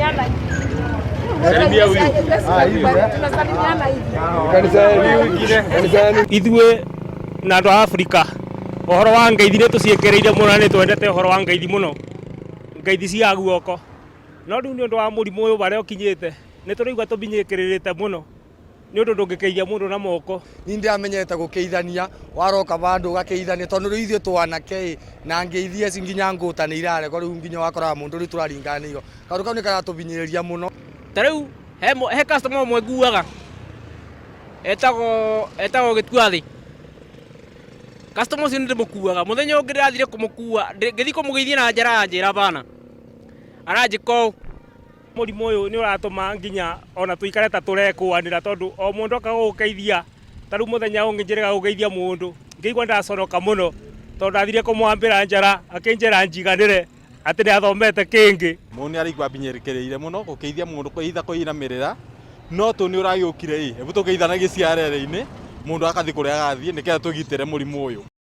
Tunasalimiana hivi. Salimia huyu. Tunasalimiana hivi. Kanisa yenu. Kanisa yenu. Ithuĩ na andũ a Afrika, ũhoro wa ngeithi nĩ tũciĩkĩrĩire mũno na nĩ twendete ũhoro wa ngeithi mũno, ngeithi cia guoko. No rĩu nĩ ũndũ wa mũrimũ ũyũ harĩa ũkinyĩte, nĩ tũraigua tũbinyĩkĩrĩrĩte mũno nĩ ũndũ ndũngĩkeithia mũndũ na moko. Ni ndiamenyete gukeithania, waroka vandu ugakeithania, tondu riu ithuĩ twanake ĩ na ngeithi ici nginya ngũta nĩ irarego. Rĩu nginya wakoraga mũndũ rĩu tũraringanĩirwo kaũndũ kau nĩ karatũbinyĩrĩria mũno. Ta rĩu he customer ũmwe nguaga etagwo Gĩtuathĩ. Customer ũcio nĩ ndĩmũkuaga. Mũthenya ũngĩ ndĩrathire kũmũkua, ngĩthiĩ kũmũgeithia na njĩra, aranjĩra bana, aranjĩka ũũ. Mũrimũ ũyũ nĩ ũratũma nginya ona tũikare ta tũrekũanĩra, tondũ o mũndũ oka gũgũkeithia. Ta rĩu mũthenya ũngĩ njĩrĩga gũgeithia mũndũ, ngĩigua ndaconoka mũno, tondũ ndathire kũmwambĩra njara, akĩnjĩra njiganĩre atĩ nĩ athomete kĩngĩ. Mũndũ nĩ araigua abinyĩrĩkĩrĩire mũno gũkeithia mũndũ either kũinamĩrĩra, no tũ nĩ ũragĩũkire ĩ, hebu tũgeithanagie ciarere-inĩ, mũndũ akathiĩ kũrĩa agathiĩ nĩgetha tũgitĩre mũrimũ ũyũ.